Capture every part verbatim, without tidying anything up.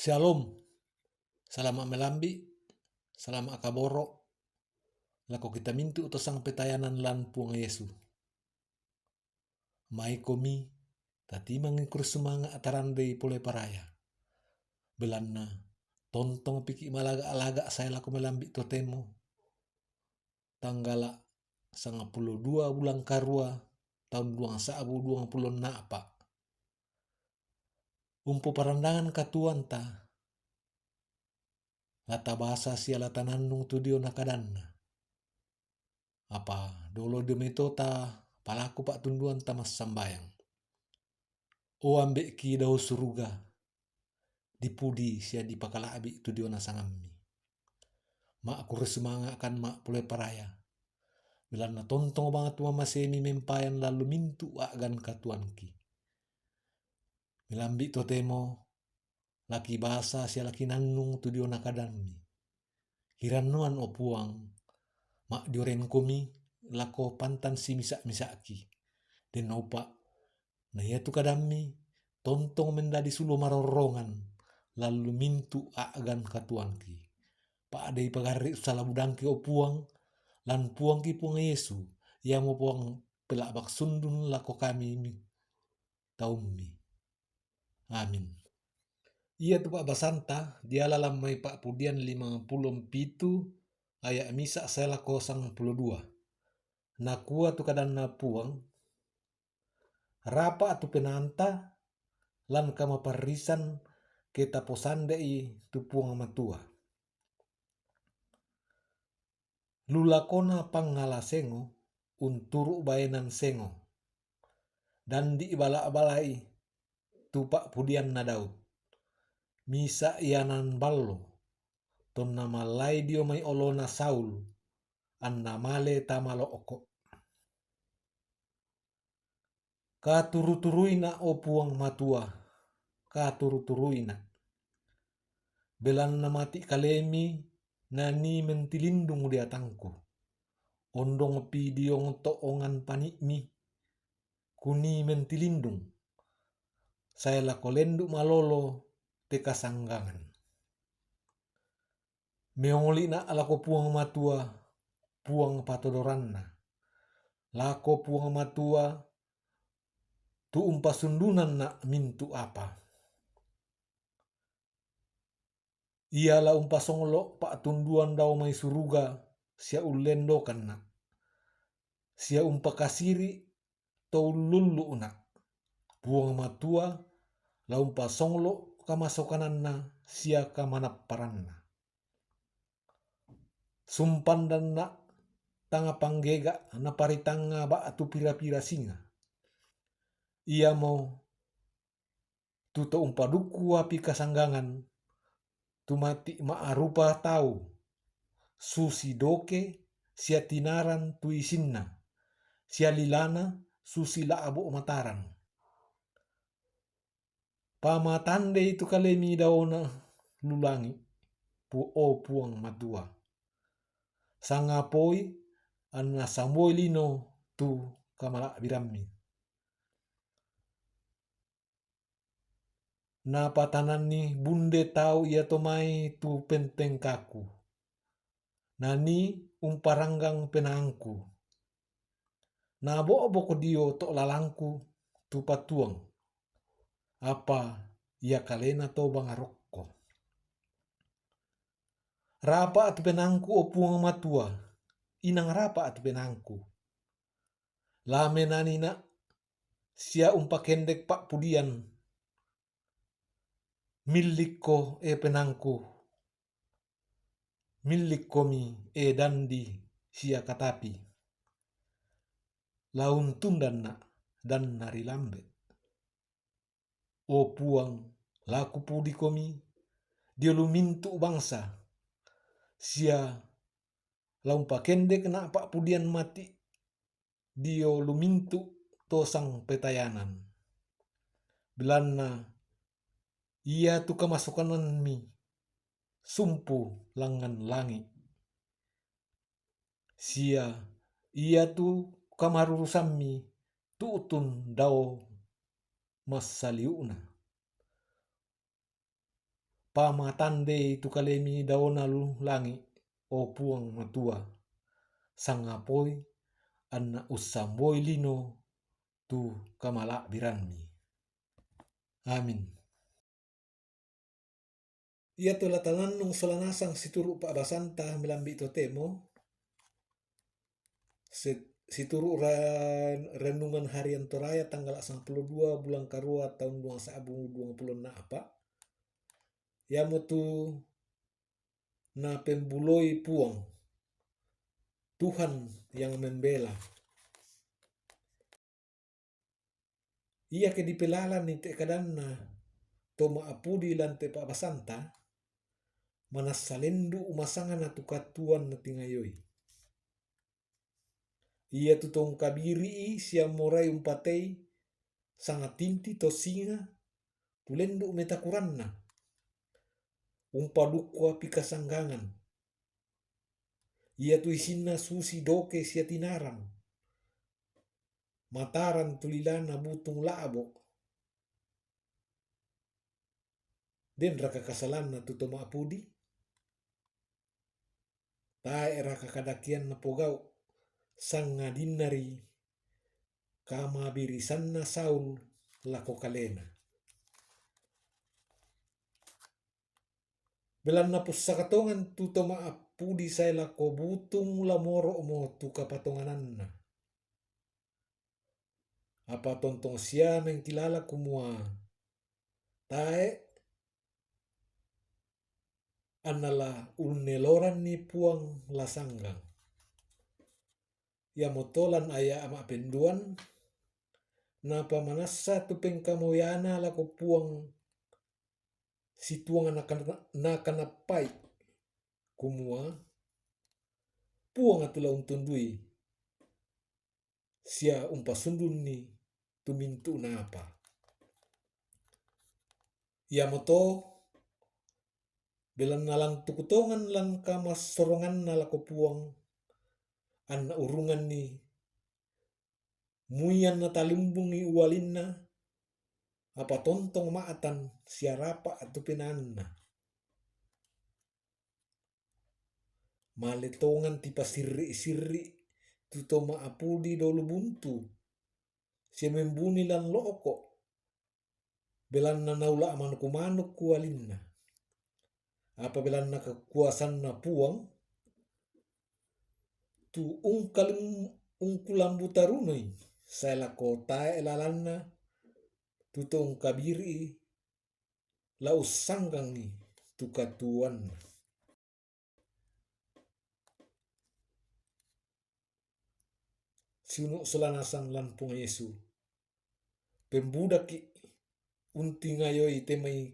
Syalom. Salama' melambi', salama' kaboro' lako kita mintu' to sangpetayanan lan Puang Yesu. Maikomi, tatimangi kurre sumanga' tarandei pole paraya. Belanna tontong piki' malaga'-laga' sae lako melambi' totemo. Tanggala' sangappulo dua bulan karua, taun duang sa'bu duang pulo enna'pa'. Umpoparandangan katuoanta, la tabasa sia la tanannung tu diona kadanna. Apa dolo dio mai tota palaku pa'tunduanta massambayang. O Ambe'ki dao suruga, dipudi sia dipakala'bi' tu diona sangammi. Ma'kurre sumanga' kan ma' pole paraya. Belanna tontong bang tu mamasemi mempayan lallu mintu' a'gan katuoanki. Melambi' totemo laki basa sia laki nannung tu diona kadanmi. Kirannuan, o Puang, ma'diorengkomi lako pantan simisa'-misa'ki. Dennopa na iatu kadammi tontong mendadi sulo marorrongan lallu mintu' a'gan katuoanki. Pa'dei pagarri' sala budangki, o Puang, lan Puangki Puang Yesu, iamo Puang pela'bak sundun lako kami mi taummi. Amin. Iatu pa'basanta diala lan mai Pa'pudian limangpulo pitu aya' misa' sae lako sangpulo dua. Nakua tu kadanna Puang, "Rapa' tu penaanta lan kamaparrisan ke taposande'i tu Puang Matua. Lu lakona pangngala sengo unturu' baenan sengo. Dandi' bala'-bala'i tu pa'pudianna Daud. Misa' ianan ballo, tonna mallai dio mai olona Saul, anna male tama lo'ko'." Katuru-turuina, o Puang Matua, katuru-turuina. Belanna mati' kalemi nanii mentilindung deatangku. Ondongpi diong to'ongan pani'mi, kunii mentilindung. Sae lako lendu' malolo te kasanggangan. Meoli'na' lako Puang Matua, Puang patodoranna. Lako Puang Matua, tu umpasundunanna' mintu' apa. Ia la umpasonglo' pa'tunduan dao mai suruga sia ullendokanna', sia umpakasiri' to ullullu'na'. Puang Matua la umpasonglo' kamasokananna sia kamanapparanna. Sumpandanna' tanga panggega' naparitangnga ba'tu pira-pira singa. Iamo tu to umpadukku api kasanggangan, tu mati' ma'rupa tau, susi doke sia tinaran tu isinna, sia lilana susi la'bo' mataran. Pamatandei tu kalemi daona lu langi', Pu-, o Puang Matua. Sangapoi anna samboi lino tu kamala'birammi. Napatananni bunde tau iato mai tu pentengkaku. Nanii umparanggang penaangku. Nabo'boko dio to' lalangku tu patuang. Apa ia kalena to bangarokko. Rapa' tu penaangku, o Puang Matua, inang rapa' tu penaangku. Lame nanina' sia umpakendek pa'pudian. Millikko, e penaangku, millikkomi, e dandi sia katapi. La untundanna' danna rilambe'. O Puang, la kupudikomi dio lu mintu' bangsa, sia la umpakendekna' pa'pudian mati' dio lu mintu' to sangpetayanan. Belanna iatu kamasokanammi sumpu langngan langi', sia iatu kamarurusammi tu'tun dao massaliu'na. pamatandei tu kalemi daona lu langi, o Puang Matua, sangapoi anna ussamboi lino tu kamala'biranmi. Amin. Ia tu la tanannung sola nasang situru pa'basanta melambi totemo, se-, situru ra-, renungan harian Toraya tanggal sangpulo dua bulan karua tahun dua sabu dua pulo na apa, iamotu na pembuloi Puang, Tuhan yang membela. Ia ke dipelalani te kadanna to ma'apudi lan te pa'basanta, manassa lendu umasangana tu katuoan na tingayoi. Ia tu tongkabiri'i sia morai umpatei, sangatinti to singa, tu lendu metakuranna, umpadukku api kasanggangan. Ia tu isinna susi doke sia tinarang, mataran tu lilana butung la'bo. Den raka kasalanna tu to ma'apudi? Tae raka kadakeanna pogau, sangadinna ri kamabirisanna Saul lako kalena? Belanna pussaka tongan tu to ma'apudi sae lako butung la moro'mo tu kapatongananna. Apa tontong sia mengkilala kumua tae, anna la unneloranni Puang la sanggang. Iamoto lan aya ma'penduan, napamanassa tu pengkamoyana lako Puang situang nakana-, nakanappai, kumua, Puang atu la untundui sia umpasundunni tu mintu napa. Iamoto, belanna lan tuku tongan lan kamassoronganna lako Puang, anna urunganni muian natalimbungi ualinna, apa tontong ma'tan sia rapa tu penaanna. Male tongan tipasirri-sirri tu to ma'apudi dolo buntu, sia membuni lan lo'ko, belanna naula manuk-manuk kualinna. Apa belanna kekuasanna Puang, tu ungkalim-, ungkulambu tarunoi, sae lako tae lalanna, tu to ungkabiri'i, la ussanggangi tu katuoanna. Siunu sola nasang lan Puang Yesu. Pembudaki untingayoi te mai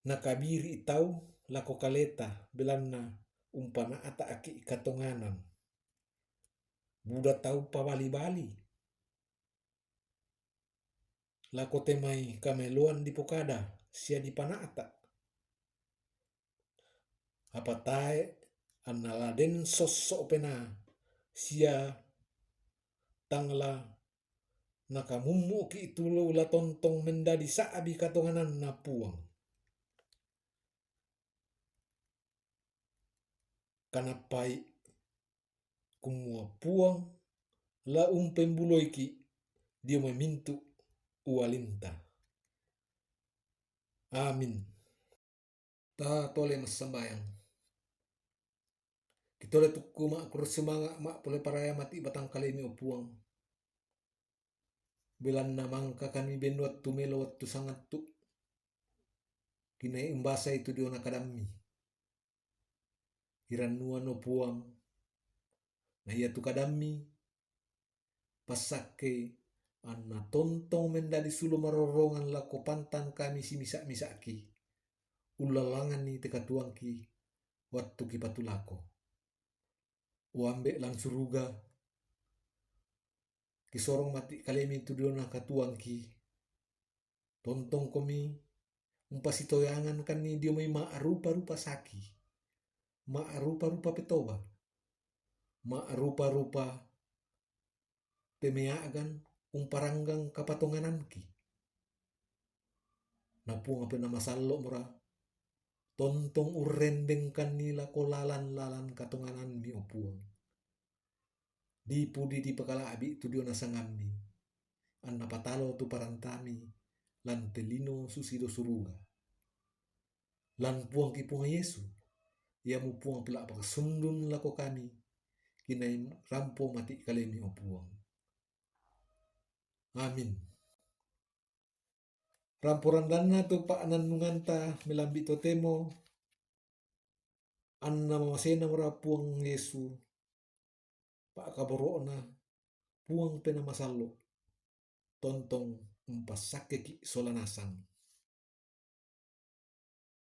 nakabiri tau lako kaleta, belanna umpana'ta'ki katonganan. Buda tau pabali-bali lako te mai kameloan dipokada sia dipana'ta. Apa tae, anna la den sosso penaa sia tang la nakamummuki tu la tontong mendadi sa'bi katongananna Puang. Kanappai kumua Puang la umpembuloiki dio mai mintu ualinta. Amin. Ta tole massambayang. Kitole tukku makkuro sumanga' mappole paraya mati batang kalemi, o Puang. Belanna mangka kami benno wattu melo wattu sangattu. Kinai umbasai tu diona kadammi. Irannuan, o Puang. Na iatu kadammi, passakkei anna tontong mendadi sulo marorrongan lako pantan kami simisa-misaki. Ullalanganni te katuoangki wattu kipatulako. O Ambe' lan suruga, kisorong mati kalemi tu diona katuoangki. Tontongkomi umpasitoyangankanni dio mai ma'rupa-rupa saki, ma'rupa-rupa petoba, ma'rupa-rupa pemea'gan umparanggang kapatongananki. Na Puang Penamasallo' mora, tontong urrendengkanni lako lalan-lalan katonganammi, o Puang. Dipudi dipakala'bi tu diona sangammi, anna patalo tu parantami lan te lino susido suruga. Lan Puangki Puang Yesu, iamo Puang pila' pakasundun lako kami, kinai rampo mati kalemi, o Puang. Amin. Ramporandanna tu pa'nannunganta melambi' totemo, anna mamasena mora Puang Yesu, pa'kaboro'na Puang Penamasallo', tontong umpassakkeki' sola nasang.